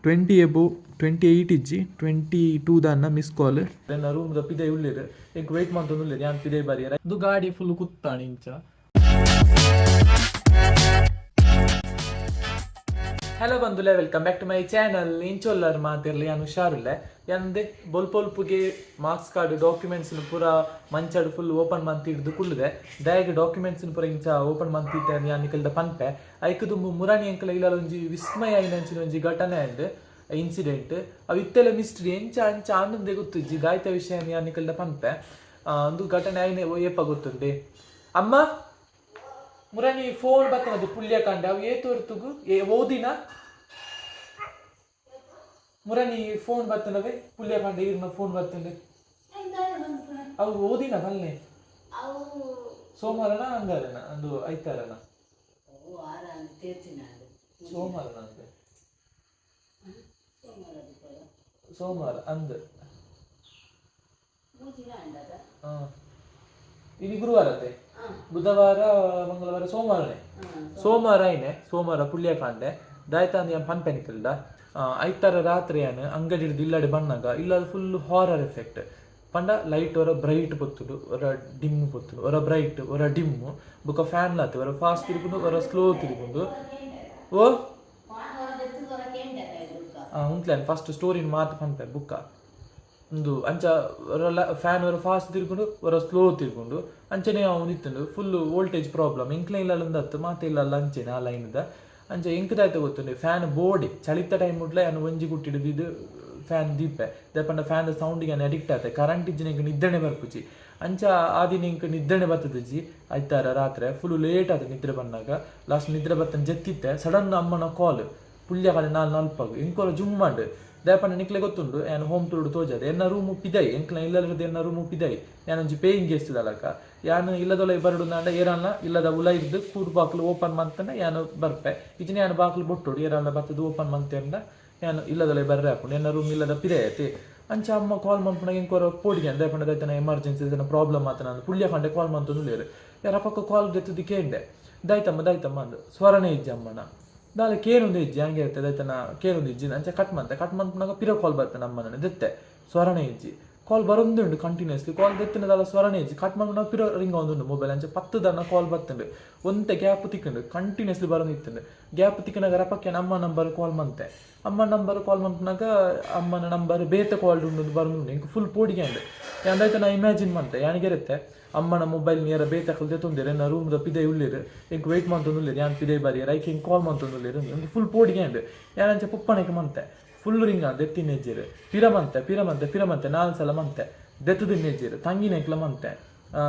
Twenty above 28 ಇಜ್ಜಿ, 22 ದಾನ್ನ miss call. ಎನ್ನ ರೂಮ್ದ ಪಿದೈ ಉಲ್ಲೆರ್, ಎಂಕ್ ವೇಟ್ ಮಂತೊಂದು ಉಲ್ಲೆರ್ ಯಾನ್ ಪಿದೈ ಬರಿಯೆರೆ. ಇದು ಗಾಡಿ ಫುಲ್ ಕುತ್ತಾಣಿ ಇಂಚ. ಹಲೋ ಬಂಧುಲೆ, welcome back to my channel. ಇಂಚೊಲ್ಲರ್ ಮಾತಿರ್ಲಿ? ಯಾನ್ ಹುಷಾರುಲ್ಲೆ. ಯಾನ್ದೆ ಬೊಲ್ಪೊಲ್ಪುಗೆ ಮಾರ್ಕ್ಸ್ ಕಾರ್ಡ್ ಡಾಕ್ಯುಮೆಂಟ್ಸ್ ಪೂರ ಮಂಚಡ್ ಫುಲ್ ಓಪನ್ ಮಂತ್ ಹಿಡ್ದು ಕುಳ್ಳುದೆ. ದಯಗೆ ಡಾಕ್ಯುಮೆಂಟ್ಸ್ ಪೂರ ಇಂಚ ಓಪನ್ ಮಂತಿತ್ತೆ ಯಾನ್ ನಿಕಲ್ದ ಪನ್ಪೆ. ಐಕ್ ದುಂಬು ಮುರಾನಿ ಎಂಕಲ ಇಲ್ಲಲ ಒಂಜಿ ವಿಸ್ಮಯ ಆಯಿನಂಚಿನ ಒಂಜಿ ಘಟನೆ ಅಂಡ್ ಇನ್ಸಿಡೆಂಟ್. ಅವು ಇತ್ತೆಲ್ಲ ಮಿಸ್ಟ್ರಿ, ಎಂಚ ಅಂಚ ಆನಂದೆ ಗೊತ್ತಿಜ್ಜಿ. ದಾಯ್ತ ವಿಷಯ ಯಾನ್ ನಿಕಲ್ದ ಪನ್ಪೆ. ಒಂದು ಘಟನೆ ಆಯ್ನೆ ಏಪ ಗೊತ್ತುಂಡೆ ಅಮ್ಮ? ಮುರಾನಿ ಫೋನ್ ಬತ್ತನದು ಪುಲ್ಯ ಕಾಂಡೆ. ಅವು ಏತೊರ್ತುಗು ಏ ಓದಿನ ಮುರಾನಿ ಫೋನ್ ಬತ್ತನವೆ? ಪುಲ್ಯ ಕಾಂಡೆ ಈರ್ನ ಫೋನ್ ಬತ್ತಂಡೆ, ಅವು ಓದಿನ ಬಲ್ನೆ? ಸೋಮವಾರನ ಅಂಗಾರನ ಅಂದು ಐತಾರನ? ಸೋಮವಾರನ ಅಂದೆ, ಸೋಮವಾರ ಅಂದ್. ಹಾ, ಇದು ಗುರುವಾರತೆ, ಬುಧವಾರ, ಮಂಗಳವಾರ, ಸೋಮವಾರನೇ. ಸೋಮವಾರ ಐನೆ, ಸೋಮವಾರ ಪುಲ್ಯ ಕಾಂಡೆ. ದಾಯ್ತ ಅಂದ್ ಯಾನ್ ಪನ್ಪೆ ನಿಕಲ್ಡ. ಐತಾರ ರಾತ್ರಿ ಯಾನ್ ಅಂಗಡಿ ಹಿಡ್ದು ಇಲ್ಲಡೆ ಬನ್ನಗ ಇಲ್ಲ ಫುಲ್ ಹಾರರ್ ಎಫೆಕ್ಟ್. ಪಂಡ ಲೈಟ್ ಒರ ಬ್ರೈಟ್ ಪೊತ್ತುಡು, ಒರ ಡಿಮ್ ಪೊತ್ತುಡು, ಒರ ಬ್ರೈಟ್, ಒರ ಡಿಮ್. ಬೊಕ ಫ್ಯಾನ್ ಲಾತೆ ಒರ ಫಾಸ್ಟ್ ತಿರುಗುಂಡು, ಒರ ಸ್ಲೋ ತಿರುಗುಂಡು. ಓ ಉಂತ್ಲೇನ್, ಫಸ್ಟ್ ಸ್ಟೋರಿನ ಮಾತು ಪನ್ಪೆ ಬುಕ್ಕ. ಉಂದು ಅಂಚ ಫ್ಯಾನ್ ಒರ ಫಾಸ್ಟ್ ತಿರ್ಕೊಂಡು, ಒರ ಸ್ಲೋ ತಿರ್ಕೊಂಡು, ಅಂಚನೆ ಅವನು ಇತ್ತುಂಡು. ಫುಲ್ ವೋಲ್ಟೇಜ್ ಪ್ರಾಬ್ಲಮ್ ಎಂಕ್ಲ ಇಲ್ಲ ಅತ್ತು ಮಾತೆ ಇಲ್ಲ ಅಂಚೆನೆ ಆ ಲೈನ್ದ ಅಂಚ. ಎಂಕದಾಯ್ತ ಗೊತ್ತುಂಡು, ಫ್ಯಾನ್ ಬೋಡಿ ಚಳಿತ ಟೈಮ್ ಮುಟ್ಲೆ ಯಾನ್ ಒಂಜಿ ಗುಟ್ಟಿಡು ಇದು ಫ್ಯಾನ್ ದೀಪೆ. ದಾಯೆಪಂಡ ಫ್ಯಾನ್ ಸೌಂಡಿಗೆ ಯಾನ್ ಅಡಿಕ್ಟ್ ಆತೆ. ಕರೆಂಟ್ ಇಜ್ಜಿನ ಎಂಕ್ ನಿದ್ರೆನೆ ಬರ್ಪುಜಿ. ಅಂಚ ಆ ದಿನ ಎಂಕ್ ನಿದ್ರೆನೆ ಬತ್ತದಿಜ್ಜಿ. ಐತಾರ ರಾತ್ರೆ ಫುಲ್ ಲೇಟ್ ಆತ ನಿದ್ರೆ ಬನ್ನಾಗ. ಲಾಸ್ಟ್ ನಿದ್ರೆ ಬತ್ತನ ಜೆತ್ತಿತ್ತೆ. ಸಡನ್ ಅಮ್ಮನ ಕಾಲ್ ಪುಲ್ಯ ಕಾಲೆ 4:40ಗ್. ಎಂಕೊರ ಜುಮ್ಮಾಂಡ್. ದಾಯೆಪಂಡ ನಿಕ್ಲೆ ಗೊತ್ತುಂಡು, ಯಾನ್ ಹೋಮ್ ಟೂರ್ಡ್ ತೋಜಾದೆ. ಎನ್ನ ರೂಮು ಪಿದೈ, ಎಂಕ್ಲ ಇಲ್ಲದ ಎನ್ನ ರೂಮು ಪಿದೈ. ಯಾನ್ ಒಂಜಿ ಪೇಯಿಂಗ್ ಗೆಸ್ಟ್ ದಲಕ. ಯಾನ್ ಇಲ್ಲದೊಲ ಬರಡು ಅಂಡ ಏರನ್ನ ಇಲ್ಲದ ಉಲ ಇದ್ದು ಕೂಡು ಬಾಕ್ಲು ಓಪನ್ ಮಂತನ ಯಾನ್ ಬರ್ಪೆ. ಇಜಿನ ಯಾನ್ ಬಾಕ್ಲು ಬೊಟ್ಟೋಡು, ಏರನ್ನ ಬತ್ತದು ಓಪನ್ ಮಂತೆಂಡ ಯಾನ್ ಇಲ್ಲದೊಲ ಬರ್ರೆ ಹಾಕೊಂಡು. ಎನ್ನ ರೂಮ್ ಇಲ್ಲದ ಪಿದೈ ಐತಿ. ಅಂಚ ಅಮ್ಮ ಕಾಲ್ ಮನ್ಪುನಾಗ ಎಂಕೊರ ಪೋಡಿಗೆ. ದಾಯೆಪಂಡ ದಾಯ್ತನ ಎಮರ್ಜೆನ್ಸಿ ದಾಯ್ತನ ಪ್ರಾಬ್ಲಮ್ ಆತನ. ಪುಲ್ಯ ಕಾಂಡೆ ಕಾಲ್ ಮಂತೊಂದುಲ್ಲೆರ್. ಯಾರ ಪಕ್ಕ ಕಾಲ್ ದೆತ್ತುದು ಕೇಂಡೆ, ದಾಯ್ತಮ್ಮ ದಾಯ್ತಮ್ಮ ಅಂದ್. ಸ್ವರನೇ ಇಜ್ಜಿ ಅಮ್ಮನ. ದಾಲ ಕೇನೊಂದು ಇಜ್ಜಿ. ಹಂಗೆ ಇರ್ತದೆ, ದಾಯ್ತನ ಕೇನೊಂದು ಇಜ್ಜಿ. ಅಂಚ ಕಟ್ ಮಂತೆ. ಕಟ್ ಮನ್ಪುನಾಗ ಪಿರ ಕಾಲ್ ಬರ್ತದೆ ಅಮ್ಮನ. ದೆತ್ತೆ, ಸ್ವರನೇ ಇಜ್ಜಿ. ಕಾಲ್ ಬರೊಂದುಂಡು ಕಂಟಿನ್ಯೂಸ್ಲಿ. ಕಾಲ್ ದೆತ್ತಿನ ದಾಲ ಸ್ವರನೇ ಇಜ್ಜಿ. ಕಟ್ ಮನ್ಪುನಾಗ ಪಿರ ರಿಂಗ್ ಆವೊಂದುಂಡು ಮೊಬೈಲ್. ಅಂಚ 10 ದನ ಕಾಲ್ ಬತ್ತುಂಡು. ಒಂತೆ ಗ್ಯಾಪ್ ತಿಕ್ಕುಂಡು, ಕಂಟಿನ್ಯೂಸ್ಲಿ ಬರೊಂದಿತ್ತುಂಡು. ಗ್ಯಾಪ್ ತಿಕ್ಕುನಾಗ ರಪಕ್ಕೆ ಅಮ್ಮ ನಂಬರ್ ಕಾಲ್ ಮಂತೆ. ಅಮ್ಮ ನಂಬರ್ ಕಾಲ್ ಮನ್ಪುನಾಗ ಅಮ್ಮನ ನಂಬರ್ ಬೇತೆ ಕಾಲ್ ಉಂಡು ಬರೊಂದುಂಡು. ಎಂಕ್ ಫುಲ್ ಪೋಡಿಗೆ ಅಂಡ್. ಯಾನ್ ದಾಯ್ತ ನಾ ಇಮ್ಯಾಜಿನ್ ಮಂತೆ, ಯಾನಿಗೆರುತ್ತೆ ಅಮ್ಮನ ಮೊಬೈಲ್ ನಿಯರ ಬೇತೆ ಅಕಲ್ ದೆತ್ತೊಂದೆರ್, ಎನ್ನ ರೂಮ್ದ ಪಿದೈ ಉಲ್ಲೆರ್, ಎಂಕ್ ವೇಟ್ ಮಂತೊಂದುಲ್ಲೆರ್, ಯಾನ್ ಪಿದೈ ಬರಿಯೆರ್, ಐಕ್ ಎಂಕ್ ಕಾಲ್ ಮಂತೊಂದುಲ್ಲೆರ್. ಎಂಕ್ ಫುಲ್ ಪೋಡಿಗೆ ಅಂಡ್. ಯಾನ್ ಅಂಚ ಪೊಪ್ಪಣೆಕ್ ಮಂತೆ. ಫುಲ್ ರಿಂಗ್ ಆಂಡ್, ದೆತ್ತಿನೆಜ್ಜೆರ್. ಪಿರ ಮಂತೆ, ಪಿರ ಮಂತೆ, ಪಿರ ಮಂತೆ, 4 ಸಲ ಮಂತೆ, ದೆತ್ತುದಿನ್ನೆಜ್ಜೆರ್. ತಂಗಿನೆಕ್ಲ ಮಂತೆ,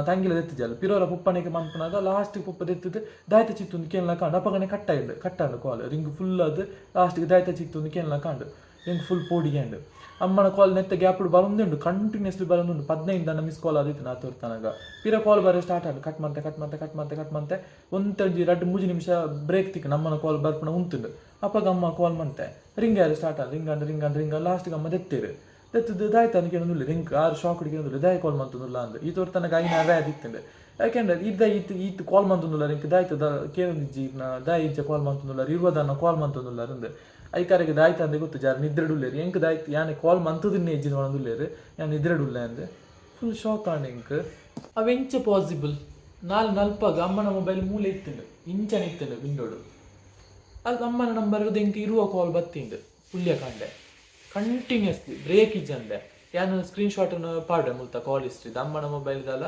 ತಂಗಿಲ ದೆತ್ತಿಜಲ್. ಪಿರೋರ ಪೊಪ್ಪನೆಗೆ ಮನ್ಪುನಾಗ ಲಾಸ್ಟ್ ಪೊಪ್ಪ ದೆತ್ತದು ದಾಯ್ತ ಚಿತ್ತೊಂದು ಕೇನ್ಲ ಕಾಂಡು. ಅಪಗನೆ ಕಟ್ಟಾಂಡು, ಕಟ್ಟಾಂಡು ಕಾಲ್. ರಿಂಗ್ ಫುಲ್ ಅದು ಲಾಸ್ಟ್ಗೆ ದಾಯ್ತ ಚಿತ್ತೊಂದು ಕೇನ್ಲ ಕಾಂಡು. ಎಂಕ್ ಫುಲ್ ಪೋಡಿಗೆ ಅಂಡ್. ಅಮ್ಮನ ಕಾಲ್ ನೆತ್ತ ಗ್ಯಾಪ್ ಬರೊಂದುಂಡು, ಕಂಟಿನ್ಯೂಸ್ಲಿ ಬರೊಂದುಂಡು. 15 ದನ ಮಿಸ್ ಕಾಲ್ ಆದಿತ್ತು ನಾ ತೋರ್ತನಗ. ಪಿರ ಕಾಲ್ ಬರ ಸ್ಟಾರ್ಟ್ ಆಂಡ್. ಕಟ್ ಮಂತೆ, ಕಟ್ ಮಂತೆ, ಕಟ್ ಮಂತೆ, ಕಟ್ ಮಂತೆ. ಒಂತೊಂಜಿ 2-3 ನಿಮಿಷ ಬ್ರೇಕ್ ತಿಕ್ ನಮ್ಮನ ಕಾಲ್ ಬರ್ಪುನ ಉಂತುಂಡು. ಅಪಗ ಅಮ್ಮ ಕಾಲ್ ಮಂತೆ. ರಿಂಗ್ ಯಾರು ಸ್ಟಾರ್ಟ್ ಆಂಡ್, ರಿಂಗ್ ಆಂಡ್, ರಿಂಗ್ ಆಂಡ್, ರಿಂಗ್. ಲಾಸ್ಟ್ಗೆ ಅಮ್ಮ ದೆತ್ತೇರು. ದೆತ್ತದು ದಾಯ್ತ ಅಂದ್ ಕೇಳೊಂದುಲ್ಲೆ. ರಿಂಗ್ ಆರು ಶಾಕ್ ಕೇಳೊಂದುಲ್ಲೆ, ದಾಯ್ ಕಾಲ್ ಮಂತೊಂದುಲ್ಲ ಅಂದ್. ಈ ತೋರ್ತನಗ ಐನ ಅವೇ ಆದಿತ್ತುಂಡು. ಯಾಕೆಂದ್ರೆ ಇದ್ದ ಈತ್ ಈತ್ ಕಾಲ್ ಮಂತೊಂದುಲ್ಲ, ಇಂಕ್ ದಾಯ್ತದ ಕೇಳೊಂದಿಜ್ಜಿ, ದಾಯ್ ಇಂಚ ಕಾಲ್ ಮಂತೊಂದುಲ್ಲ, ಇರುವದನ್ನ ಕಾಲ್ ಮಂತೊಂದುಲ್ಲ ಅಂದ್. ಐಕಾರಿಗೆ ದಾಯ್ತ ಅಂದೆ ಗೊತ್ತು ಜಾರ ನಿದ್ರೆಡುಲ್ಲೇರು. ಎಂಕ್ ದಾಯ್ತು ಯಾನೆ ಕಾಲ್ ಮಂತದಿನ್ನೇ ಇಜ್ಜಿನ ಒಂದುಲ್ಲೇರು, ಯಾನ್ ನಿದ್ರೆಡುಲ್ಲೆ ಅಂದೆ. ಫುಲ್ ಶಾಕ್ ಆಂಡ್ ಎಂಕ್. ಅವೆಂಚ ಪಾಸಿಬಲ್? 4:40ಗ್ ಅಮ್ಮನ ಮೊಬೈಲ್ ಮೂಲೆ ಇತ್ತುಂಡು, ಇಂಚನೆ ಇತ್ತುಂಡು ವಿಂಡೋಡು. ಅಲ್ಲಿ ಅಮ್ಮನ ನಂಬರ್ ಎಂಕ್ ಇರುವ ಕಾಲ್ ಬತ್ತಿಂಡು ಪುಲ್ಯ ಕಾಂಡೆ, ಕಂಟಿನ್ಯೂಸ್ಲಿ ಬ್ರೇಕ್ ಇಜ್ಜಂದೆ. ಯಾನ್ ಸ್ಕ್ರೀನ್ ಶಾಟ್ ಪಾಡ್ರೆ ಮುಲ್ತ ಕಾಲ್ ಹಿಸ್ಟ್ರಿ. ಅಮ್ಮನ ಮೊಬೈಲ್ದಲ್ಲ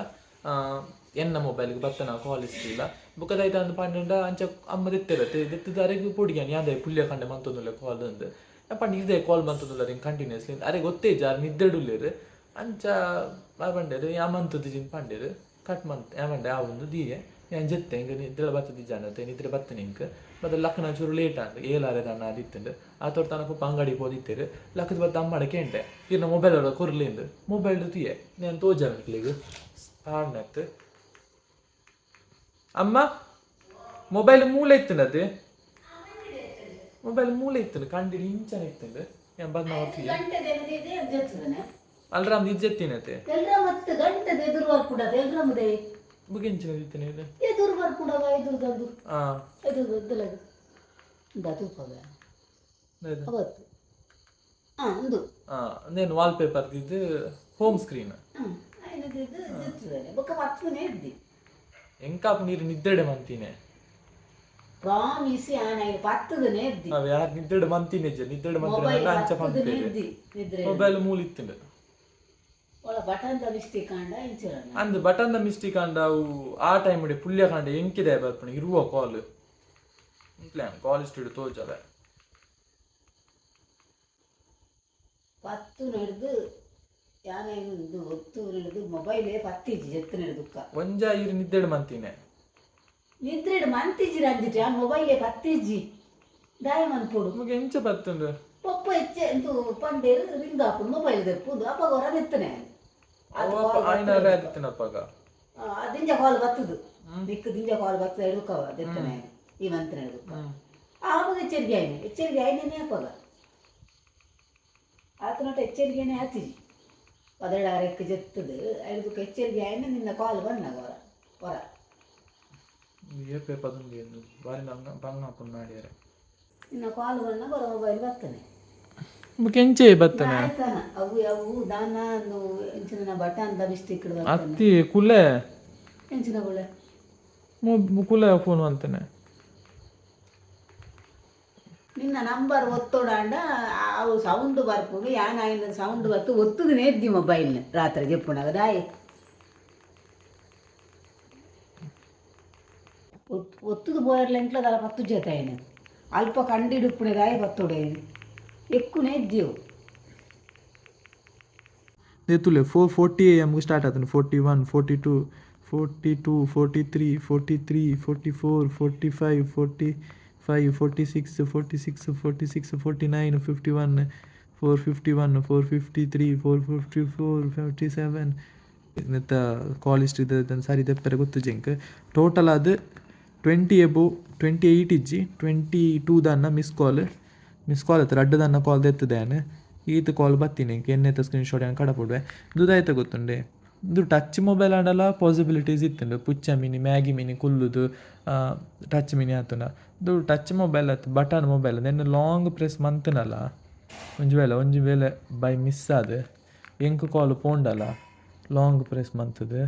ಎನ್ನ ಮೊಬೈಲ್ಗೆ ಬತ್ತನ ಕಾಲ್ ಹಿಸ್ಟ್ರಿ ಇಲ್ಲ. ಬೊಕ್ಕದಾಯ್ತು ಅಂದ್ ಪಂಡ ಅಂಚ ಅಮ್ಮ ದೆತ್ತಿರತ್ತೆ. ದೆತ್ತದ ಅರೆಗ್ ಪೊಡಿಗ್ಯಾನ್, ಯಾನ್ದೆ ಪುಲ್ಯ ಕಾಂಡೆ ಮಂತೊಂದುಲ್ಲೆ ಕಾಲ್ ಅಂದ್. ಪಂಡ ಇದೇ ಕಾಲ್ ಮಂತೊಂದುಲ್ಲ ಹಿಂಗೆ ಕಂಟಿನ್ಯೂಸ್ಲಿ. ಅರೆ ಗೊತ್ತೇ ಇಜ್ಜಿ, ಆರ್ ನಿದ್ರೆಡುಲ್ಲೆರ್. ಅಂಚ ಪಂಡೆರ್, ಯಾ ಮಂತುದಿಜಿಂದ್ ಪಂಡೆರ್. ಕಟ್ ಮಂತ್ ಯಾ ಪಂಡೆ, ಆ ಒಂದು ದೀಯೆ ಯಾನ್ ಜೆತ್ತೆ. ಇಂಕ ನಿದ್ರೆ ಬತ್ತದಿಜ್ಜಾಂಡ ನಿದ್ರೆ ಬತ್ತನೆ ಇಂಕ್. ಮತ್ತೆ ಲಕ್ಕನ ಚೂರು ಲೇಟ್ ಆಂಡ್, ಏಲಾರೆ ದಾನ್ನ ಆದಿತ್ತುಂಡು. ಆ ತೋರ್ತಾನ ಪೊಪ್ಪ ಅಂಗಡಿ ಪೋದಿತ್ತೆರ್. ಲಕ್ಕದ ಬತ್ತ ಅಮ್ಮಡ ಕೇಂಡೆ, ಇರ್ನ ಮೊಬೈಲ್ ಒರ ಕೊರ್ಲಿಂದು. ಮೊಬೈಲ್ ತೂಯೆ ನಾನು ತೋಜ ನಿಕ್ಲೆಗ್ ಪಾಡ್ನತ್. ಅಮ್ಮ ಮೊಬೈಲ್ ಮೂಲೆ ಇತ್ತುಂಡು, ಅದು ಮೊಬೈಲ್ ಮೂಲೆ ಇತ್ತುಂಡು, ಕಂಡಿಡಿ ಇಂಚನೆ ಇತ್ತುಂಡು. ಯಾನ್ ಬಂದ ಅಲ್ರಾಮ್ ಇಜ್ಜೆತ್ತಿನತೆ. ಬುಗಿಂಚಿನ ಇತ್ತೇನೆ ಇದು. ಆ. ಆ ಉಂದು. ಉಂದೇನು ವಾಲ್ ಪೇಪರ್ ಇದು ಹೋಮ್ ಸ್ಕ್ರೀನ್. ಐನದು ಇದು ಜೆತ್ತುದಾನೆ ಬೊಕ್ಕ ಪತ್ತುನೇ ಇದ್ದಿ. ಎಂಕಾಪ್ ನೀರು ನಿದ್ದೆಡೆ ಮಂತಿನೆ. ಪ್ರಾಮಿಸ್ ಆನ ಪತ್ತುದನೇ ಇದ್ದಿ. ಅವ್ ಯಾರು ನಿದ್ದೆಡೆ ಮಂತಿನೆ ಇಜ್ಜೆ ನಿದ್ದೆಡೆ ಮಂತಿನೆ. ಮೊಬೈಲ್ ಅಂಚ ಪತ್ತುದನೇ ಪನ್ಪೇರು. ಇದ್ದಿ ನಿದ್ರೆ. ಮೊಬೈಲ್ ಮೂಲ ಇತ್ತುಂಡು. ಒಳ ಬಟನ್ the mistake ಆಂಡ ಇಂಚಿರಣ. ಅಂದ್ ಬಟನ್ the mistake ಅಂಡ ಅವು ಆ ಟೈಮ್ ಇಡೆ ಪುಲ್ಯ ಕಾಂಡ ಎಂಕಿದೆ ಬರ್ಪುಣ ಇರುವ ಕಾಲ್ ಪ್ಲಾನ್ ಕಾಲ್ ಇಷ್ಟು ತೋಜವೆ. ಪತ್ತು ನಡೆದು ಯಾನ ಒಂದು ಒತ್ತು ನಡೆದು ಮೊಬೈಲೇ ಪತ್ತಿಜ್ಜಿ ಜೆತ್ತು ನಡೆದುಕ್ಕ. ಒಂಜ ಇರು ನಿದ್ದೆಡೆ ಮಂತಿನೆ. ನಿದ್ರೆಡ್ ಮಂತಿಜ್ಜಿ ರಂಜಿಟ್ ಆ ಮೊಬೈಲೇ ಪತ್ತಿಜ್ಜಿ ದಾಯ ಮನ್ಪೊಡು. ನಮಗೆ ಎಂಚ ಬತ್ತುಂಡು? ಪೊಪ್ಪ ಹೆಚ್ಚೆ ಇಂದು ಪಂಡೇರು ರಿಂಗ್ ಆಪುಂಡು ಮೊಬೈಲ್ ದೆಪ್ಪುಂಡು ಅಪ್ಪಗ ಹೊರ ದೆತ್ತನೆ. ಆಯ್ನ ಆದಿತ್ತನಪ್ಪಾಗ. ದಿಂಜ ಕಾಲ್ ಬತ್ತದು ದಿಕ್ಕು ದಿಂಜ ಕಾಲ್ ಬತ್ತದ ಎಡುಕವ ದೆತ್ತನೆ ಈ ಮಂತ್ರ ಎಡುಕ. ಆವಾಗ ಎಚ್ಚರಿಕೆ ಆಯ್ನೆ ಎಚ್ಚರಿಕೆ ಆಯ್ನೇ ಅಪ್ಪಗ ಆತನೊಟ್ಟು ಎಚ್ಚರಿಕೆನೇ ಆತಿಜಿ ಪದಳಾರಕ್ಕೆ ಜೆತ್ತದು ಐದಕ್ಕೆ ಎಚ್ಚರಿಕೆ ಆಯ್ನೆ ನಿನ್ನ ಕಾಲ್ ಬಂದಾಗ ಹೊರ ಹೊರ. ಏಪೆ ಪದುಂಡಿ ಎಂದು ಬಾರಿ ಬಂಗ ಬಂಗ ಆಪುಂಡು ಮಾಡಿದರೆ. ನಿನ್ನ ಕಾಲ್ ಬಂದಾಗ ಹೊರ ಮೊಬೈಲ್ ಬರ್ತನೆ. ಕೆಂಚೆ ಬತ್ತನೆ. ಆಯ್ತಾನ ಅವು ಅವು ದಾನ ಎಂಚಿನ ಬಟನ್ the mistake ಬರ್ತನೆ. ಅತ್ತಿ ಕುಲೆ. ಎಂಚಿನ ಗುಳೆ? ಕುಲೆ ಫೋನ್ ಅಂತಾನೆ. ನಿನ್ನ ನಂಬರ್ ಒತ್ತೋಡಾಂಡ ಅವು ಸೌಂಡ್ ಬರ್ಪುಂಡು ಯಾನ್ ಆಯ್ನ ಸೌಂಡ್ ಬತ್ತು ಒತ್ತುದನೇ ಇದ್ದಿ ಮೊಬೈಲ್ ರಾತ್ರಿ ಜೆಪ್ಪುನಾಗ ದಾಯಿ ಒತ್ತುದು ಪೋಯರ್ಲ ಎಂಟ್ಲ ದಲ ಪತ್ತು ಜೊತೆ ಅಲ್ಪ ಕಂಡಿಡುಪ್ಪುನೆ ದಾಯಿ ಪತ್ತುಡೆ ఎక్కునే ಇದ್ದೀವು. ದೇತುಲೆ 4:40 ಎ ಎಮ್ಗೆ ಸ್ಟಾರ್ಟ್ ಆತನು 41, 42, 42, 43, 43, 44, 45, 45, 46, 46, 46, 49, 51, 4:51, 4:53, 4:54, 57. ನೆತ್ತ ಕಾಲ್ ಹಿಸ್ಟ್ರಿ ಸರಿ ದೆಪ್ಪರೆ ಗೊತ್ತು ಜಿಂಕ್ ಟೋಟಲ್ ಅದು 20 ಎಬೋ 28 ಇಜ್ಜಿ 22 ದಾನ್ನ ಮಿಸ್ ಕಾಲ್ ಮಿಸ್ ಕಾಲ್ ಆಯ್ತು ರಡ್ಡು ದಾನ್ನ ಕಾಲ್ ದೆತ್ತದೇನು ಈತ ಕಾಲ್ ಬತ್ತೀನಿ ಎನ್ನೆತ್ತ ಸ್ಕ್ರೀನ್ ಶಾಟ್ ಏನು ಕಡಪುಡುವೆ ದುದಾಯ್ತ ಗೊತ್ತುಂಡೆ. ಇದು ಟಚ್ ಮೊಬೈಲ್ ಆಂಡಲ ಪಾಸಿಬಿಲಿಟೀಸ್ ಇತ್ತುಂಡು ಪುಚ್ಚ ಮಿನಿ ಮ್ಯಾಗಿ ಮಿನಿ ಕುಲ್ಲುದು ಟಚ್ ಮಿನಿ ಆತುಂಡ. ಇದು ಟಚ್ ಮೊಬೈಲ್ ಆತು ಬಟನ್ ಮೊಬೈಲ್ ನೆನ್ನೆ ಲಾಂಗ್ ಪ್ರೆಸ್ ಮಂತನಲ್ಲ ಒಂಜಿ ವೇಳೆ ಬೈ ಮಿಸ್ ಆದ ಎಂಕ್ ಕಾಲ್ ಪೋಂಡಲ್ಲ ಲಾಂಗ್ ಪ್ರೆಸ್ ಮಂತದು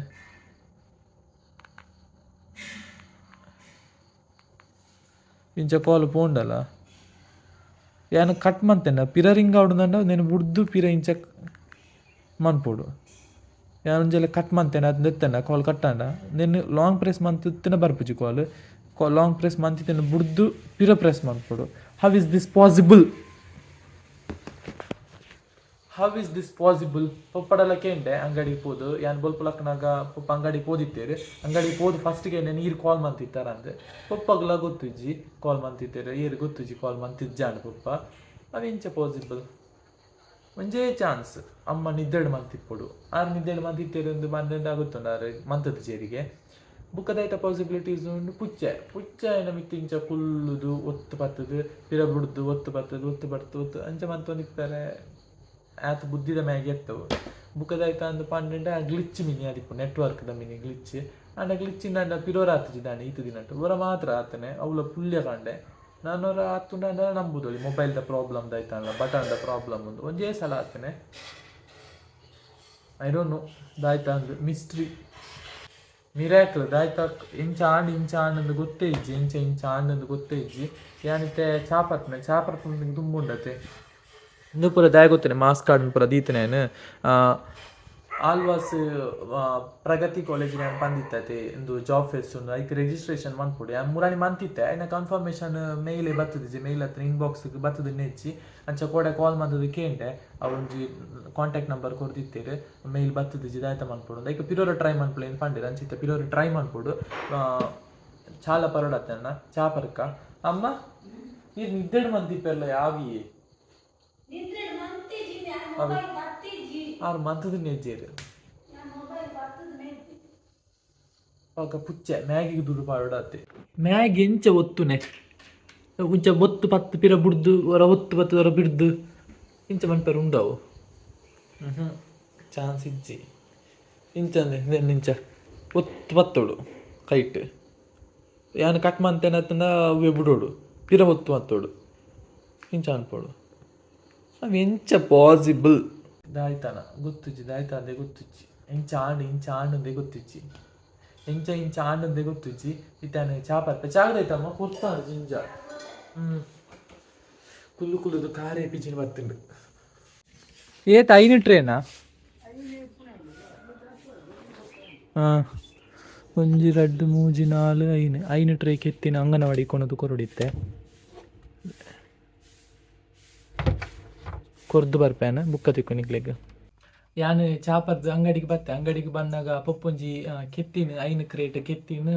ಇಂಚ ಕಾಲ್ ಪೋಂಡಲ್ಲ ಯಾನ್ ಕಟ್ ಮಂತೆಂಡ ಪಿರ ರಿಂಗ್ ಆವಡುಂದಂಡ ನೇನು ಬುಡ್ದು ಪಿರ ಇಂಚ ಮನ್ಪೊಡು ಯಾನ್ ಒಂಜೆಲೆ ಕಟ್ ಮಂತೇನೆ ಅದು ದೆತ್ತಂಡ ಕಾಲ್ ಕಟ್ಟಾಂಡ ನೆನ್ ಲಾಂಗ್ ಪ್ರೆಸ್ ಮಂತಿತ್ತಿನ ಬರ್ಪುಜಿ ಕಾಲ್ ಲಾಂಗ್ ಪ್ರೆಸ್ ಮಂತಿತ್ತಿನ ಬುಡ್ದು ಪಿರ ಪ್ರೆಸ್ ಮನ್ಪೊಡು. How is this possible? How is this possible? ಪೊಪ್ಪಡಲ ಕೇಂಡೆ ಅಂಗಡಿ ಪೋದು ಯಾನ್ ಬೊಲ್ಪುಲಕ್ಕನಾಗ ಪೊಪ್ಪ ಅಂಗಡಿ ಪೋದಿತ್ತೇರು ಅಂಗಡಿ ಪೋದು ಫಸ್ಟ್ಗೆ ನೀರು ಕಾಲ್ ಮಂತಿತ್ತಾರ ಅಂದೆ ಪೊಪ್ಪಗ್ಲ ಗೊತ್ತುಜ್ಜಿ ಕಾಲ್ ಮಂತಿತ್ತೇರು ಏರು ಗೊತ್ತುಜ್ಜಿ ಕಾಲ್ ಮಂತಿಜ್ಜಾಂಡ್ ಪೊಪ್ಪ ಅವು ಇಂಚ ಪಾಸಿಬಲ್? ಒಂಜೇ ಚಾನ್ಸ್ ಅಮ್ಮ ನಿದ್ದೆಡ್ ಮಂತಿಪ್ಪೊಡು ಆರ್ ನಿದ್ದೆಡ್ ಮಂತಿತ್ತೇರು ಒಂದು ಬಂದಂಡ ಗೊತ್ತುಂಡು ಆರು ಮಂತದ ಚೇರಿಗೆ ಬುಕ್ಕದೈತ ಪಾಸಿಬಿಲಿಟೀಸ್ ಉಂಡು ಪುಚ್ಚೆ ಪುಚ್ಚೆ ಮಿತ್ತು ಇಂಚ ಕುಲ್ಲುದು ಒತ್ತು ಪತ್ತದು ಪಿರ ಬುಡ್ದು ಒತ್ತು ಪತ್ತದು ಒತ್ತು ಪತ್ತು ಒತ್ತು ಅಂಚ ಮಂತೊಂದಿಪ್ಪರೆ ಆತ ಬುದ್ಧಿದ ಮ್ಯಾಗೆ ಎತ್ತವು ಬುಕ್ಕದಾಯ್ತ ಅಂದ್ ಪಂಡ ಗ್ಲಿಚ್ ಮಿನಿ ಅದಿಪ್ಪು ನೆಟ್ವರ್ಕ್ದ ಮಿನಿ ಗ್ಲಿಚ್ ಅಂಡ ಗ್ಲಿಚ್ಚಿಂದ ಅಂಡ ಪಿರೋರ ಆತುಜಿ ಈತ ದಿನಟ್ಟು ಒರ ಮಾತ್ರ ಆತನೆ ಅವಳ ಪುಲ್ಯ ಕಾಂಡೆ ನಾನೊರ ಆತುಂಡ ನಂಬುದೊಳಿ ಮೊಬೈಲ್ದ ಪ್ರಾಬ್ಲಮ್ ದಾಯ್ತಲ್ಲ ಬಟನ್ದ ಪ್ರಾಬ್ಲಮ್ ಉಂದು ಒಂಜೇ ಸಲ ಆತನೆ. I don't know ದಾಯ್ತ ಅಂದ್ ಮಿಸ್ಟ್ರಿ ಮಿರಾಕ್ಲ್ ದಾಯ್ತ ಇಂಚ ಆಂಡ್ ಇಂಚ ಆಂಡ್ ಅಂದ್ ಗೊತ್ತೇ ಇಜ್ಜಿ ಇಂಚ ಇಂಚ ಆಂಡ್ ಅಂದ್ ಗೊತ್ತೇ ಇಜ್ಜಿ ಯಾನಿತ್ತೆ ಚಾಪತ್ನೆ ಚಾಪತ್ನೆ ದುಂಬುಂಡತೆ ಇಂದು ಪೂರ ದಾಯ ಗೊತ್ತೇನೆ ಮಾಸ್ಕ್ ಕಾರ್ಡ್ ಪೂರ ದೀತನೇನು ಆಲ್ವಾಸ್ ಪ್ರಗತಿ ಕಾಲೇಜ್ ನಾನು ಬಂದಿತ್ತತೆ ಇಂದು ಜಾಬ್ ಫೆಸ್ಟ್ ಉಂದು ಐಕ್ ರಿಜಿಸ್ಟ್ರೇಷನ್ ಮನ್ಪೊಡು ಯಾನ್ ಮುರಾನಿ ಮಂತಿತ್ತೆ ಐನ ಕನ್ಫರ್ಮೇಷನ್ ಮೇಲ್ ಬತ್ತದಿಜ್ಜಿ ಮೇಲ್ ಹತ್ರ ಇನ್ಬಾಕ್ಸ್ ಬತ್ತದ ನೆಚ್ಚಿ ಅಂಚ ಕೋಡೆ ಕಾಲ್ ಮಂತದ ಕೇಂಡೆ ಒಂಜಿ ಕಾಂಟ್ಯಾಕ್ಟ್ ನಂಬರ್ ಕೊರ್ದಿತ್ತೇರು ಮೇಲ್ ಬತ್ತದಿಜ್ಜಿ ದಾಯ್ತ ಮನ್ಪೊಡು ಐಕ್ ಪಿರೋರ ಟ್ರೈ ಮನ್ಪುಲೆ ಪಂಡೆರ್ ಅಂಚಿತ್ತ ಪಿರೋರ ಟ್ರೈ ಮನ್ಪೊಡು ಚಾಲ ಪರೋಡತ್ತನ್ನ ಚಾ ಪರ್ಕ ಅಮ್ಮ ನೀರು ನಿದ್ದೆಡ್ ಮಂತಿಪ್ಪೆಲ್ಲ ಯಾವಿಯೇ ಆರು ಮಂತದ ನೆಜ್ಜೇರು ಪಾಕ ಪುಚ್ಚೆ ಮ್ಯಾಗಿಗೆ ದುಡ್ಡು ಪಾಡಾತೆ ಮ್ಯಾಗಿ ಎಂಚ ಒತ್ತುನೆ ಇಂಚ ಒತ್ತು ಪತ್ತು ಪಿರ ಬುಡ್ದು ಹೊರ ಒತ್ತು ಪತ್ತು ಹೊರ ಬಿಡ್ದು ಇಂಚ ಮನ್ಪೆರ್ ಉಂಡವು ಹ್ಞೂ ಚಾನ್ಸ್ ಇಜ್ಜಿ ಇಂಚ ಅಂದ್ರೆ ಇಂಚ ಒತ್ತು ಪತ್ತೋಡು ಕೈಟ್ ಯಾನ್ ಕಟ್ ಮಂತೇನೆ ಅತ್ತಂಡ ಅವೇ ಬಿಡೋಡು ಪಿರ ಒತ್ತು ಮತ್ತೋಡು ಇಂಚ ಅನ್ಪೋಡು. ಅವು ಎಂಚ ಪಾಸಿಬಲ್? ದಾಯ್ತಾನ ಗೊತ್ತುಜ್ಜಿ, ದಾಯ್ತಾಂದೆ ಗೊತ್ತುಜ್ಜಿ. ಎಂಚ ಆಂಡ್, ಇಂಚ ಆಂಡಂದೆ ಗೊತ್ತುಜ್ಜಿ. ಎಂಚ ಇಂಚ ಆಂಡಂದೆ ಗೊತ್ತುಜ್ಜಿ. ಇತ್ತಾನೆ ಚಾ ಪರ್ಪೆ. ಚಾಗದೈತಮ್ಮ ಪೊರ್ತಾನು ಜಿಂಜ. ಕುಲ್ಲು ಕುಲ್ಲುದು ಕಾರೇ ಪಿಜಿನ ಬತ್ತುಂಡು. ಏತ್ ಐನು ಟ್ರೇನಾ? ಹಾಂ, ಒಂಜಿ, ರಡ್ಡ್, ಮೂಜಿ, ನಾಲ್, ಐನು. ಐನು ಟ್ರೇ ಕೆತ್ತಿನ ಅಂಗನವಾಡಿ ಕೊನದು ಕೊರಡಿತ್ತೆ. ಕೊರ್ದು ಬರ್ಪೇನ ಬುಕ್ಕ ತಿಕ್ಕು ನಿಕ್ಲೆಗ್. ಯಾನ್ ಚಾಪರ್ದು ಅಂಗಡಿಗೆ ಬತ್ತೆ. ಅಂಗಡಿಗೆ ಬಂದಾಗ ಪೊಪ್ಪೊಂಜಿ ಕೆತ್ತಿನ ಐನು ಕ್ರೇಟ್ ಕೆತ್ತಿನ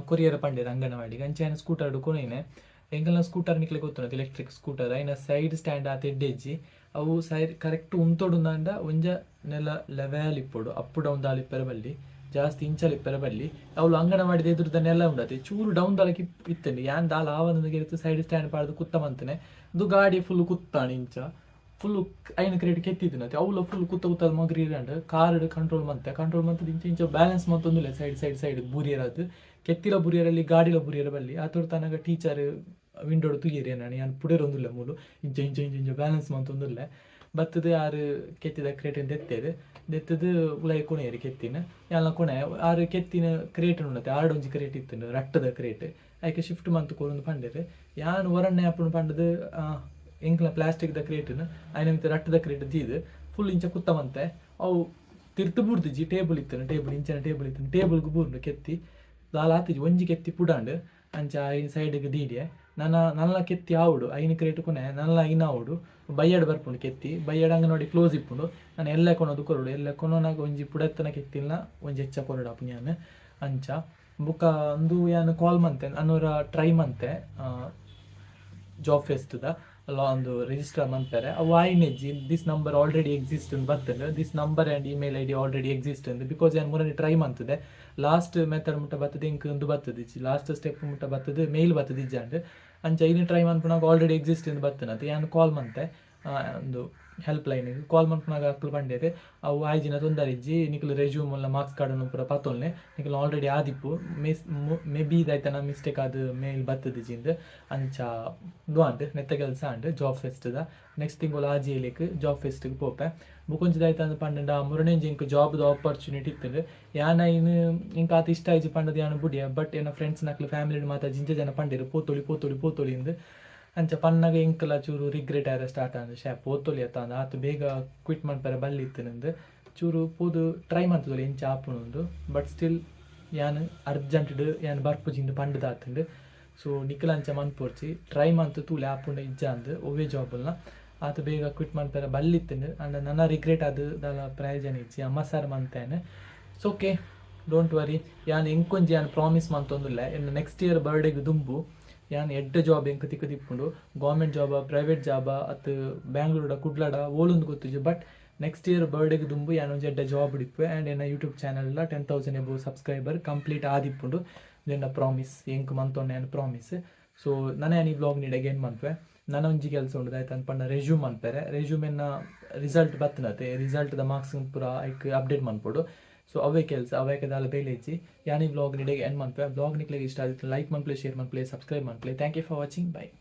ಕೊರಿಯರ್ ಪಂಡೇರು ಅಂಗನವಾಡಿಗೆ. ಅಂಚೆ ಯಾನ್ ಸ್ಕೂಟರ್ ಕೊನೊಯಿನೆ. ಎಂಕಲ್ನ ಸ್ಕೂಟರ್ ನಿಕ್ಲೆ ಗೊತ್ತುಂಡು, ಎಲೆಕ್ಟ್ರಿಕ್ ಸ್ಕೂಟರ್. ಐನ ಸೈಡ್ ಸ್ಟ್ಯಾಂಡ್ ಆತ ಎಡ್ಡೆಜ್ಜಿ. ಅವು ಸೈಡ್ ಕರೆಕ್ಟ್ ಉಂತೊಡುಂದಾಂಡ ಒಂಜ ನೆಲ ಲೆವೆಲ್ ಇಪ್ಪೊಡು. ಅಪ್ ಡೌನ್ ದಾಲ ಇಪ್ಪೆರೆ ಬಲ್ಲಿ, ಜಾಸ್ತಿ ಇಂಚಲ ಇಪ್ಪೆರೆ ಬಲ್ಲಿ. ಅವ್ಲು ಅಂಗನವಾಡಿದ ಎದುರುದ ನೆಲ ಉಂಡತೆ, ಚೂರು ಡೌನ್ ದಾಲಕ್ಕೆ ಇತ್ತಂಡು. ಯಾನ್ ದಾಲ ಆವಂದ ಸೈಡ್ ಸ್ಟ್ಯಾಂಡ್ ಪಾಡ್ದು ಕುತ್ತ ಮಂತನೆ. ಇದು ಗಾಡಿ ಫುಲ್ ಕುತ್ತಾಣ. ಇಂಚ ಫುಲ್ ಐನು ಕ್ರೇಟ್ ಕೆತ್ತಿದ್ದು. ಅವುಲ ಫುಲ್ ಕುತ್ತ ಕುತ್ತ ಮಗ್ರಿ ಕಾರ್ ಕಂಟ್ರೋಲ್ ಮಂತೆ. ಕಂಟ್ರೋಲ್ ಮಂತದ ಇಂಚ ಇಂಚ ಬ್ಯಾಲೆನ್ಸ್ ಮಂತೊಂದಿಲ್ಲ. ಸೈಡ್ ಸೈಡ್ ಸೈಡ್ ಬೂರಿಯರಾದ್ ಕೆತ್ತಿಲ ಬುರಿಯರಲ್ಲಿ, ಗಾಡಿಲ ಬುರಿಯರ ಬಲ್ಲಿ. ಆತೊಡು ತನಗ ಟೀಚರ್ ವಿಂಡೋಡು ತೂಯೆರ್. ನಾನು ಯಾನ್ ಪುಡೆರೊಂದುಲ್ಲೆ ಮೂಲು. ಇಂಚ ಇಂಚ ಇಂಚ ಇಂಚ ಬ್ಯಾಲೆನ್ಸ್ ಮಂತೊಂದುಲ್ಲೆ. ಬತ್ತದು ಆರು ಕೆತ್ತಿದ ಕ್ರೇಟಿನ ದೆತ್ತೇರು. ದೆತ್ತದು ಉಲಾಯಿ ಕೊಣೆಯರು ಕೆತ್ತಿನ. ಯಾನ್ಲ ಕೊಣೆ. ಆರು ಕೆತ್ತಿನ ಕ್ರೇಟ್ ಉಂಡತೆ, ಆರ್ಡ್ ಒಂಜಿ ಕ್ರೇಟ್ ಇತ್ತುಂಡು, ರಟ್ಟದ ಕ್ರೇಟ್. ಐಕೆ ಶಿಫ್ಟ್ ಮಂತ್ ಕೊರೊಂದು ಪಂಡೆರು. ಯಾನ್ ಒರಣ್ಣೆ ಆಪುಂಡು ಪಂಡದು ಎಂಕ್ಲ ಪ್ಲಾಸ್ಟಿಕ್ದ ಕ್ರೇಟ್ನ ಐನ ಮಿತ್ತ್ ರಟ್ಟದ ಕ್ರೇಟ್ ದೀದ್ ಫುಲ್ ಇಂಚ ಕುತ್ತ ಮಂತೆ. ಅವು ತಿರ್ತು ಬೂರ್ದಿಜಿ. ಟೇಬಲ್ ಇತ್ತುಂಡು, ಟೇಬಲ್ ಇಂಚನ ಟೇಬಲ್ ಇತ್ತುಂಡು. ಟೇಬಲ್ಗೆ ಬೂರ್ಂಡು ಕೆತ್ತಿ. ದಾಲ ಆತಿಜಿ. ಒಂಜಿ ಕೆತ್ತಿ ಪುಡಾಂಡು. ಅಂಚ ಐನ್ ಸೈಡ್ಗೆ ದೀಡ್ಯೆ. ನನ ನಲ್ಲ ಕೆತ್ತಿ ಆವೊಡು. ಐನ್ ಕ್ರೇಟ್ ಕೊನೆ, ನಲ್ಲ ಐನ್ ಆವೊಡು. ಬಯ್ಯಡ್ ಬರ್ಪುಂಡು ಕೆತ್ತಿ. ಬಯ್ಯಡ್ ಅಂಗನವಾಡಿ ಕ್ಲೋಸ್ ಇಪ್ಪುಂಡು. ನಾನು ಎಲ್ಲೆ ಕೊನೊದು ಕೊರೊಡು. ಎಲ್ಲೆ ಕೊನೊನಾಗ ಒಂಜಿ ಪುಡತ್ತನ ಕೆತ್ತಿಲ್ನ ಒಂಜಿ ಹೆಚ್ಚ ಕೊರೊಡು ಆಪುಂಡು ಯಾನ್. ಅಂಚ ಬುಕ್ಕ ಅಂದು ಯಾನ್ ಕಾಲ್ ಮಂತೆ, ಅನ್ನೋರ ಟ್ರೈ ಮಂತೆ ಜಾಬ್ ಫೆಸ್ಟ್ದ ಅಲ್ಲ ಒಂದು ರಿಜಿಸ್ಟರ್ ಮನ್ಪೆರೆ. ಅವು ಆಯಿನೆಜ್ಜಿ. "This number already exist" ಅಂತ ಬರ್ತದೆ. "This number and email ID already exist" ಅಂತ. Because ಯಾನ್ ಮುರನಿ ಟ್ರೈ ಮಂತದೆ. ಲಾಸ್ಟ್ ಮೆಥಡ್ ಮುಟ್ಟ ಬರ್ತದೆ ಇಂಕ್ ಒಂದು ಬರ್ತದೆ. ಲಾಸ್ಟ್ ಸ್ಟೆಪ್ ಮುಟ್ಟ ಬರ್ತದೆ, ಮೇಲ್ ಬರ್ತದೆ ಇಜ್ಜಾಂಡ್. ಅಂಚ ಇನ್ನು ಟ್ರೈ ಮನ್ಪುನಾಗ ಆಲ್ರೆಡಿ ಎಕ್ಸಿಸ್ಟ್ ಅಂತ ಬರ್ತದೆ ಅಂತ. ಯಾನ್ ಕಾಲ್ ಮಂತೆ, ಒಂದು ಹೆಲ್ಪ್ ಲೈನಿಗೆ ಕಾಲ್ ಮನ್ಪುನಾಗ ಅಕ್ಲು ಪಂಡೇರು, ಅವು ಆಯ್ಜಿನ ತೊಂದರೆ ಇಜ್ಜಿ, ನಿಕುಲು ರೆಸ್ಯೂಮ್ ಎಲ್ಲ ಮಾರ್ಕ್ಸ್ ಕಾರ್ಡ್ ಪೂರ ಪತ್ತೊಲ್ನೆ, ನಿಕುಲು ಆಲ್ರೆಡಿ ಆದಿಪ್ಪು, ಮಿಸ್ ಮೇ ಬಿ ಇದಾಯ್ತನ ಮಿಸ್ಟೇಕ್ ಅದು ಮೇಲ್ ಬರ್ತದೆ ಜಿಂದ್. ಅಂಚ ಉಂದು ಆಂಡ್. ನೆತ್ತ ಕೆಲಸ ಆಂಡ್ ಜಾಬ್ ಫೆಸ್ಟ್ದ. ನೆಕ್ಸ್ಟ್ ತಿಂಗಳು ಆಜಿಯಲಿಕ್ ಜಾಬ್ ಫೆಸ್ಟ್ಗೆ ಪೋಪೆ. ಬುಕೊಂಜಿ ದಾಯ್ತ ಅಂದ್ ಪಂಡಂಡ, ಮುರನೇಂಜಿ ಇಂಕ್ ಜಾಬ್ದ ಆಪರ್ಚುನಿಟಿ ಇತ್ತುಂಡು. ಯಾನ್ ಐನ್ ಇಂಕ್ ಆತ ಇಷ್ಟ ಆಯ್ಜಿ ಪಂಡದು ಯಾನ್ ಬುಡಿಯ. ಬಟ್ ಎನ್ನ ಫ್ರೆಂಡ್ಸ್ ನಕ್ಲು ಫ್ಯಾಮಿಲಿ ಮಾತ ಜಿಂಜ ಜನ ಪಂಡೇರು, ಪೋತೊಳಿ, ಪೋತೊಳಿ, ಪೋತೊಳಿ ಇಂದ್. ಅಂಚ ಪನ್ನಾಗ ಎಂಕಲ ಚೂರು ರಿಗ್ರೆಟ್ ಆಯರ ಸ್ಟಾರ್ಟ್ ಆಂಡ್. ಶೇ, ಪೋತೊಲಿ ಅತ್ತ ಅಂದ್. ಆತು ಬೇಗ ಕ್ವಿಟ್ ಮನ್ಪೆರೆ ಬಲ್ಲಿ ಇತ್ತುಂದು. ಚೂರು ಪೋದು ಟ್ರೈ ಮಂತುದೊಲಿ ಎಂಚ ಆಪುಂಡು. ಬಟ್ ಸ್ಟಿಲ್ ಯಾನ್ ಅರ್ಜೆಂಟ್ಡ್ ಯಾನ್ ಬರ್ಪುಜಿಂದು ಪಂಡ್ದಾತುಂಡು. ಸೊ ನಿಕುಲು ಅಂಚ ಮನ್ಪೊರ್ಚಿ. ಟ್ರೈ ಮಂತು ತೂಲೆ ಆಪುಂಡ ಇಜ್ಜ ಅಂದ್. ಒವ್ವೆ ಜಾಬುಲ್ನ ಆತು ಬೇಗ ಕ್ವಿಟ್ ಮನ್ಪೆರೆ ಬಲ್ಲಿತ್ತುಂಡು. ಅಂಡ ನನ್ನ ರಿಗ್ರೆಟ್ ಅದು ದಾಲ ಪ್ರಯೋಜನ ಇಜ್ಜಿ. ಅಮ್ಮ ಸರ್ ಮಂತೇನೆ. ಸೊ ಓಕೆ, don't worry. ಯಾನ್ ಎಂಕೊಂಜಿ ಯಾನ್ ಪ್ರಾಮಿಸ್ ಮಂತೊಂದುಲ್ಲೆ. ಎನ್ನ ನೆಕ್ಸ್ಟ್ ಇಯರ್ ಬರ್ಡೇಗೆ ದುಂಬು ಯಾನ್ ಎಡ್ಡೆ ಜಾಬ್ ಎಂಕ್ ತಿಕ್ಕದಿಪ್ಪುಂಡು. ಗೌರ್ಮೆಂಟ್ ಜಾಬ, ಪ್ರೈವೇಟ್ ಜಾಬ, ಅತ್ತು ಬ್ಯಾಂಗ್ಳೂರ್ಡ, ಕುಡ್ಲಡ, ಓಲುಂದು ಗೊತ್ತಿಜ್ಜಿ. ಬಟ್ ನೆಕ್ಸ್ಟ್ ಇಯರ್ ಬರ್ಡೇಗೆ ದುಂಬು ಯಾನ್ ಒಂಜಿ ಎಡ್ಡೆ ಜಾಬ್ ಇಪ್ಪೆ. ಆ್ಯಂಡ್ ಎನ್ನ YouTube channel 10,000 above subscriber complete ಆದಿಪ್ಪುಂಡು. ಎನ್ನ ಪ್ರಾಮಿಸ್, ಎಂಕ್ ಮಂತೊಂಡೆ ಯಾನ್ ಪ್ರಾಮಿಸ್. ಸೊ ನನ ಯಾನ್ ಈ ವ್ಲಾಗ್ ನೀಡ್ ಅಗೇನ್ ಮನ್ಪೆ. ನನ ಒಂಜಿ ಕೆಲಸ ಉಂಡು. ಆಯ್ತು ಪಂಡ ರೆಸ್ಯೂಮ್ ಮನ್ಪೆರೆ. ರೆಸ್ಯೂಮೆನ್ನ ರಿಸಲ್ಟ್ ಬತ್ತನತೆ, ರಿಸಲ್ಟ್ದ ಮಾರ್ಕ್ಸ್ ಪೂರ ಐಕ್ ಅಪ್ಡೇಟ್ ಮನ್ಪೊಡು. ಸೊ ಅವೇ ಕೆಲಸ ಅವೇ ದಾಲ ಬೇಲೆ ಇಜ್ಜಿ. ಯಾನ್ ಈ ವ್ಲಾಗ್ ನಿಡೆಗೆ ಎಂಡ್ ಮನ್ಪೆ. ವ್ಲಾಗ್ ನಿಕ್ಲೆಗ್ ಇಷ್ಟ ಆದಿತ್ತು ಲೈಕ್ ಮನ್ಪುಲೆ, ಶೇರ್ ಮನ್ಪುಲೆ, ಸಬ್ಸ್ಕ್ರೈಬ್ ಮನ್ಪುಲೆ. Thank you for watching. Bye.